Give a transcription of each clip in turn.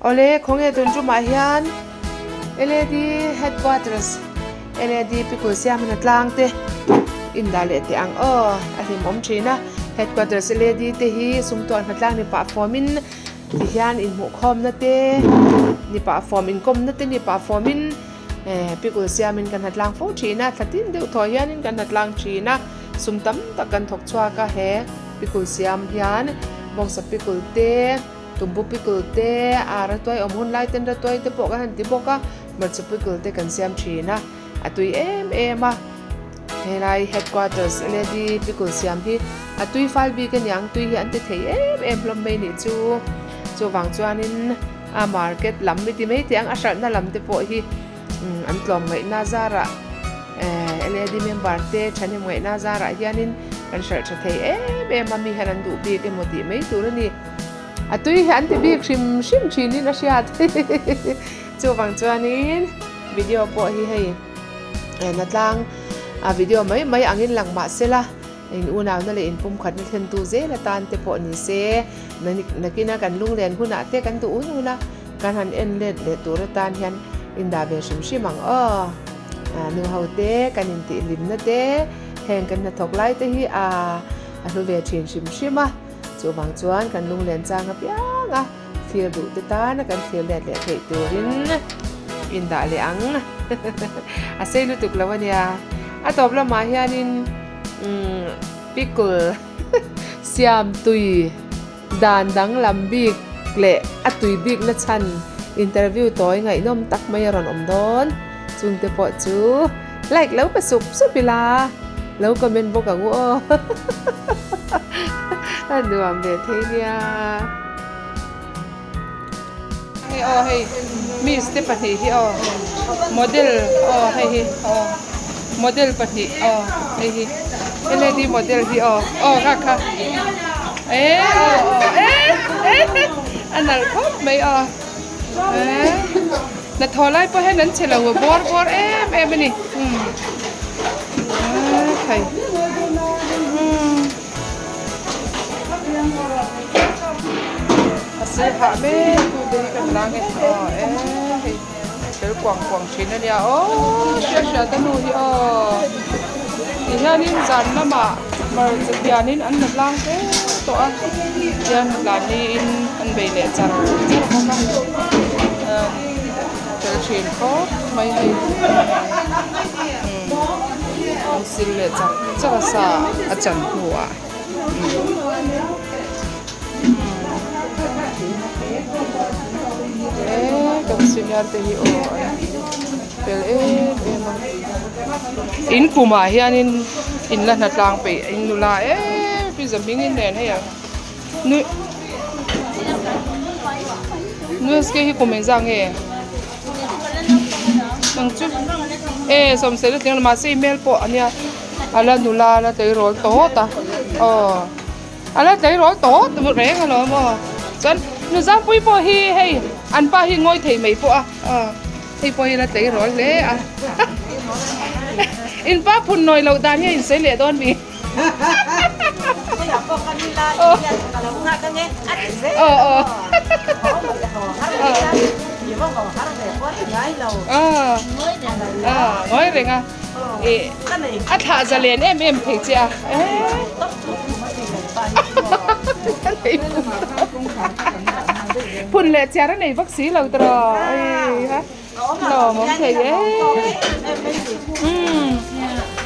Awle khawnge tun tumah hian LAD headquarters LAD pikul siamna tlang te indah leh teh ang aw a hlimawm thin a headquarters LAD te hi sumtuah hnatlang ni pah fawmin ti hian inhmuhkhawmna te ni pah fawm inkawmna te ni pah fawmin eh pikul siamin kan hnatlang fo thin a thla tin deuh thaw hianin kan hnatlang thin a sum tam tak kan thawk chhuak a he pikul siam hian bawngsa pikul te. Tumbu pickle te, a ratuai awm hun lai ten ratuai te pawh kan han ti bawk a, hmarcha pickle te kan siam thin a, a tui em em a. Helai headquarters lady pickle siam hi a tui fal bik a niang, tui hi an ti thei em em hlawm mai nih chu. Chuvang chuanin a market lam i ti mai teh ang, a hralhna lam te pawh hi an tlawm ngaihna zarah lad member te thahnem ngaihna zarah hianin kan hralh tha thei em em a, mi hian an duh bik emaw tih mai tur a ni. A tui hi an ti bik hrim hrim thinin a hriat chuvang chuanin video pawh hi hei na tlang a video mai mai angin lang mah sela in unauna leh in pumkhatna thlentu zel atan te pawh ni se nakina kan lunglen hunah te kan duh hun hun a kan han en let leh tur atan hian indah ve hrim hrim ang aw nu ho te kan intihhlimna te heng kan hnathawk lai te hi a a hlu ve thin hrim hrim a. Chuvang chuan kan lunglen chang apiang a, thlir duh te tana kan thlir let leh theih turin indah leh ang. A sei lutuk lo a nia. A tawp lamah hianin pickle siam tui dan danglam bik leh a tui bik na chhan interview tawi ngaihnawm tak mai a rawn awm dawn. Chungte pawh chu like lo pe sup sup ila, lo comment bawk ang u aw. A nuam ve thei nia. Hei aw hei miss te pahnih hi aw model aw hei hi aw model pahnih aw hei hi led model hi aw aw kha kha e aw aw e e a nalh khawp mai aw e. Hnathawh lai pawh hian an che lo bawr bawr em em a ni umm thei umm a sir hah mek tu te hi kan la nge aw e hei fel kuang kuang thin a nia aw hria hria ta nu hi aw ti hianin zan lamah hmarcha hianin an la tlang hle tawh a tihian tlan niin an bei leh char char bawk a fel thin khawp mai hei an sil leh char char a sa a chan hnuah e kan senior te hi aw an fel em em a in kumah hianin in la hna tlang peih in nula em pi zahming in nen hei ang nui nurse hi kum engzah nge ang chu e sawmsel a tling a mahse email pawh ania a la nula a la tleirawl tawt a aw a la tleirawl tawt reng alawm aw chuan nuzangpui pawh hi hei an pa hi ngawi thei mai pawh a aw hei pawh hi a la tleirawl hle a in pa phun nawi loh dan hi a insawi leh dawn mi. Ngawi reng a a thlah zalen em em thei che a phun leh chiar a nei vak si lo tawh Lawm awm thei e. Umm.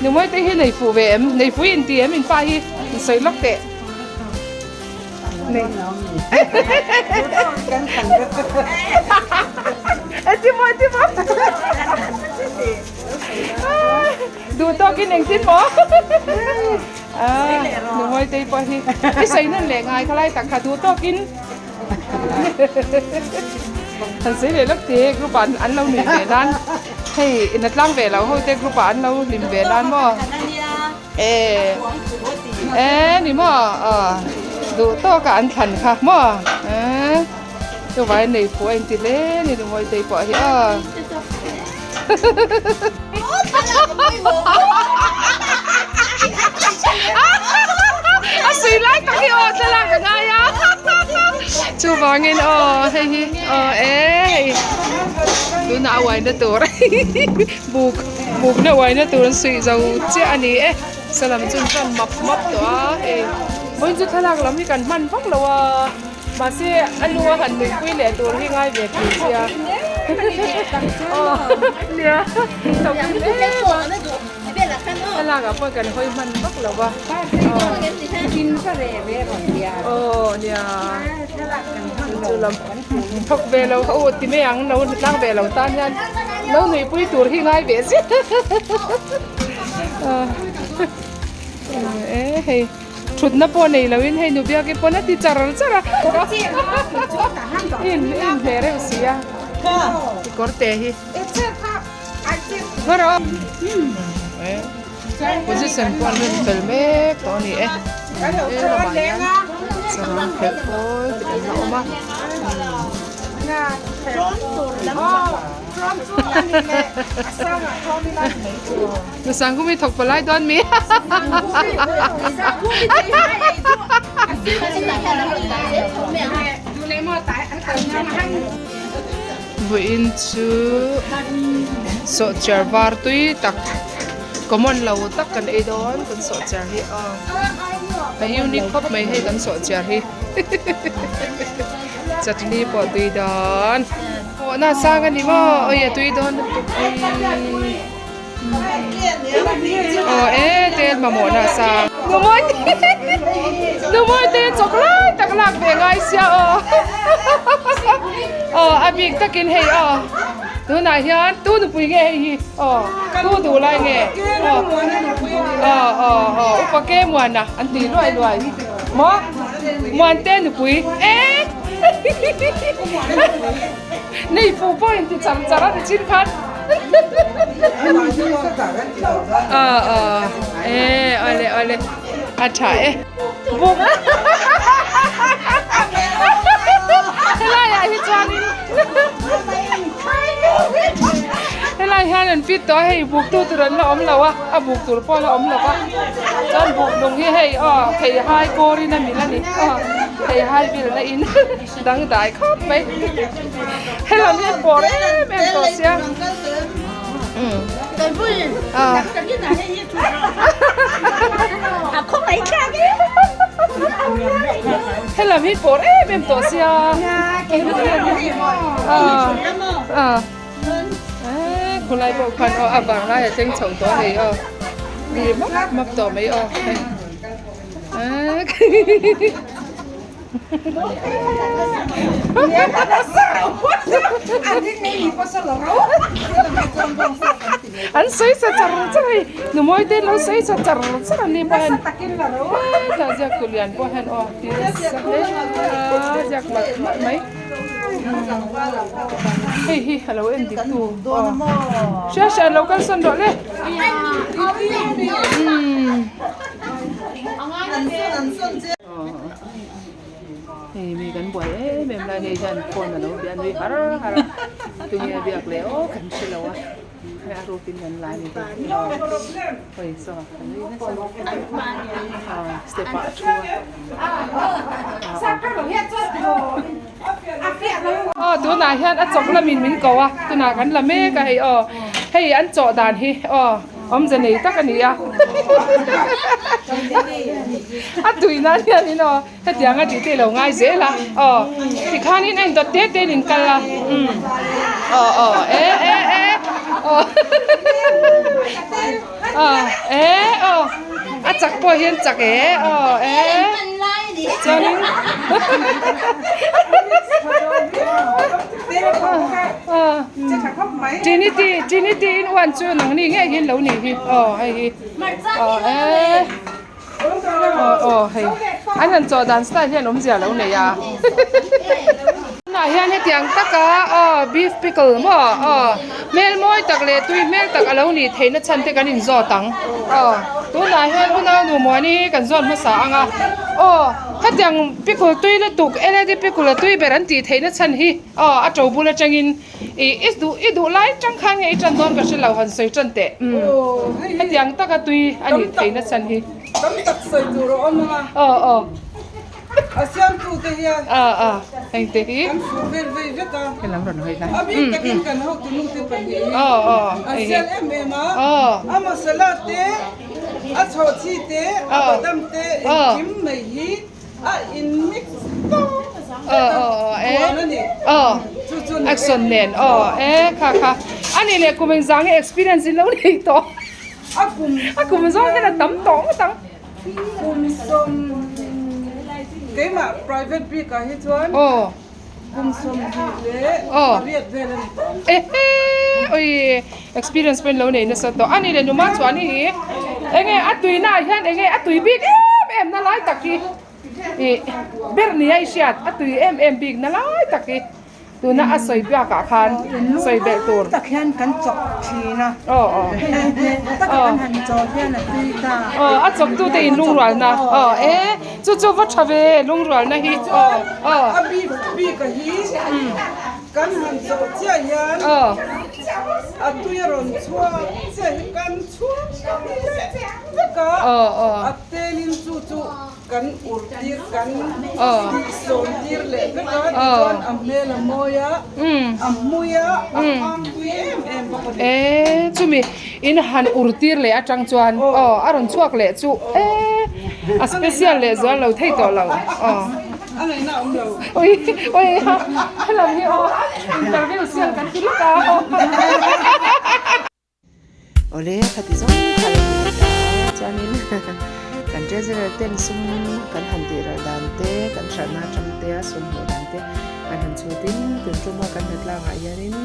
Numawi te hi nei fuh ve em? Nei fuh in ti em in pa hi in sawi lawk teh. Nei. E ti maw ti maw. Duh tawk in engtin maw? Ah, numawi te pawh hi i sawi nun leh ngai khalai tak kha duh tawk in. Han sei leh lawk te group ah an lo nui ve nan hei in a tlang ve lo ho te group ah an lo hlim ve nan maw e e ni maw aw duh tawk a an thlan kha maw e chuvai nei pawh a inti hle ni lungawi te pawh hi aw. A sui lai tak hi aw thlalak ka ngai a. Chuvangin aw hei hi aw e hei tunah a uaina tur buk bukna uaina tur an suih zo chiah a ni e. Salam chu an tan map map tawh a hei vawiin chu thlalak lam hi kan hman vak lo a mahse a lu a han nuihpui leh tur hi ngai ve thin sia aw nia thlalak ah pawh kan hawi hman vak lo a aw nia chu lam thawk ve lo kha u ti mai ang lo tlang ve lo tan hian lo nuihpui tur hi ngai ve zet. E hei thutna pawh nei loin hei nu biak i pawn a ti char char a in in hmeh reuh si a kawr te hi ngaw rawh position pawh an rem fel mek tawh a ni e he lamah hian sarang phelh pawl te an la awm a. Sangkumi thawk palai dawn mi. Vawiin chu sawhchiar var tui tak common lo tak kan ei dawn kan sawhchiar hi aw a unique khawp mai hei kan sawhchiar hi chutney pawh tui dawn. Awhna sang a ni maw? Awi a tui dawn lutuk ei. Aw e tel mamawhna sang. Numawi te Numawi te chawk lai tak lak ve ngai sia aw. Aw a bik takin hei aw. Tunah hian tu nupui nge hei hi aw tu duh lai nge aw aw aw aw upa ke muana an ti luai luai maw Muante nupui e. Nei fu pawh in ti char char a ni chin khan. A a e ale ale a tha e. Buk. Helai ah hi chuanin helai hian an fit tawh a hei buk tu tur an la awm lo a a buk tur pawh a la awm lo va chuan buk lung hi hei aw theihai kawrin a mil a ni aw. Theihai vilna in dangdai khawp mai. Helam hi a pawr em em tawh sia. Helam hi pawr em em tawh sia. Khulai pawh khan aw a vang lai a thleng chho tawh a hei aw. Ri map map tawh mai aw. An sawi sa char char hei numawi te an lo sawi sa char char a ni pawh hian hetah ziak tu lian pawh hian aw ti nasa hle a ziak malh malh mai hei hi a lo en dik tu aw hria hria an lo kalsawn rawh le. Hei mi kan buai em em lai hei hian phone a lo bia nui har har a tunge a biak leh aw kan hre lo a hei a rukin kan la a ni bawk hawi saw a nui nasa aw step ah a thu a aw tunah hian a chawk lamin min ko a tunah kan la mek a hei aw hei an chawh dan hi aw. Awmze nei tak a ni a. A tui nan hianin aw hetiang a tih te i lo ngai zel a aw tikhanin a indawt te te in in kal a umm aw aw e e e aw aw e aw a chak pawh hian chak e aw e chuanin Trinity Trinity in uan chu nangni ngei hian lo nih hi aw hei hi aw e aw aw hei an han chawh dan style hian awmzia lo nei a tunah hian hetiang taka aw beef pickle maw aw hmel mawi tak leh tui hmel tak a lo nih theihna chhan te kan inzawt ang aw tunah hian unau nu muani hi kan zawt hmasa ang a aw hetiang pickle tui lutuk led pickle a tui ber an tih theihna chhan hi aw a to bul atangin ih i duh i duh lai tang khan nge i tan dawn ka hre lo han sawi tan teh umm hetiang taka tui a nih theihna chhan hi. Tam tak sawi tur a awm ang a. Aw aw. A siamtute hian. Aw aw heng te hi. Kan fuh vel vei vek a. Helam rawn hawi lai. A bik takin kan hotu nute pahnih hi. Aw aw. A sial em em a. Aw. A masala te, a chhawhchhi te, a badam te engkim mai hi a in mix tawk vek a. Huan a ni. Aw. Chu chu ni. Action nen aw e kha kha. A nih leh kum engzang nge experience in lo nei tawh. A kum A kum zawng hian a tam tawh ngawt ang. Kum sawm keimah private bik ah hi chuan kum 28 vel a ni tawh ang. Ehe oi experience pawh in lo nei nasa tawh a ni leh numa chuan hi enge a tuina ah hian enge a tui bik em em na lai tak hi ih ber nia i hriat a tui em em bik na lai tak hi. Tuna a sawi biakah khan sawi belh tur. Tak hian kan chawk thin a. Aw aw. Tak a kan han chaw hian a tui ta. Aw a chawk tu te in lungrualna. Aw e chu chu va tha ve lungrualna hi. Aw aw. A bik bik a hi kan han chawh chiah hian a tui a rawn chhuak chiah hi kan chhuak leh vek a. Aw aw. A telin chu chu. Kan ur tir kan tih sawn tir leh vek a tichuan a hmel a mawi a, a hmui a, a khang pui em em bawk a ni. E chumi in han ur tir leh atang chuan aw a rawn chhuak leh chu e a special leh zual lo thei tawh lo aw. A ngaihna a awm lo. Ui ui helam hi aw interview sial kan ti lawk a aw. Awle khati zawng kha lo ni leh ta a chuanin kan treasurer ten sum kan han tih ral dan te kan hralhna atang te a sum hmuh dan te an han chhut in tun tuma kan hnatlangah hianin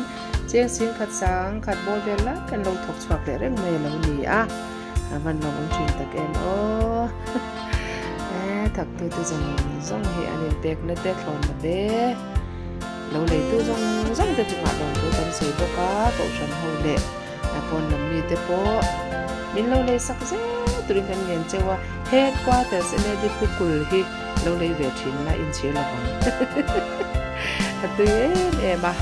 cheng sing khat sang khat bawr vel lai kan lo thawk chhuak leh reng mai a lo ni a a hman lo awm thin tak em aw e thawktute zawng zawng hi an inpekna te thlawn la ve. Lo leitu zawng zawng te chungah lawmtu kan sawi bawk a, Kohhran ho leh pawn lam mi te pawh min lo lei sak zel turin kan ngen cheu a, Headquarters LAD Pukul hi lo lei ve thin la inchhir lo vang. A tui em em a,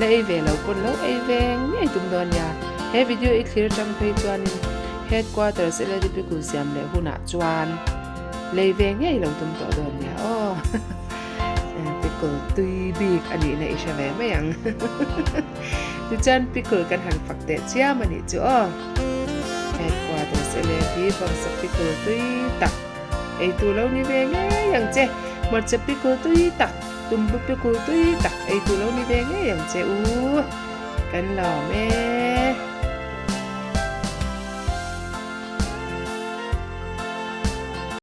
la ei ve lo pawn lo ei ve ngei tum dawn nia. He video i thlir atang phei chuanin Headquarters LAD Pukul siam leh hunah chuan lei ve ngei lo tum tawh dawn nia aw. Pickle tui bik a nihna i hre ve mai ang. Tichuan pickle kan han fak teh chiam a nih chu aw. Headquarters LAD bawngsa pickle tui tak ei tur lo ni ve ngei ang che. Hmarcha pickle tui tak, tumbu pickle tui tak ei tur lo ni ve ngei ang che u. Kan lawm e.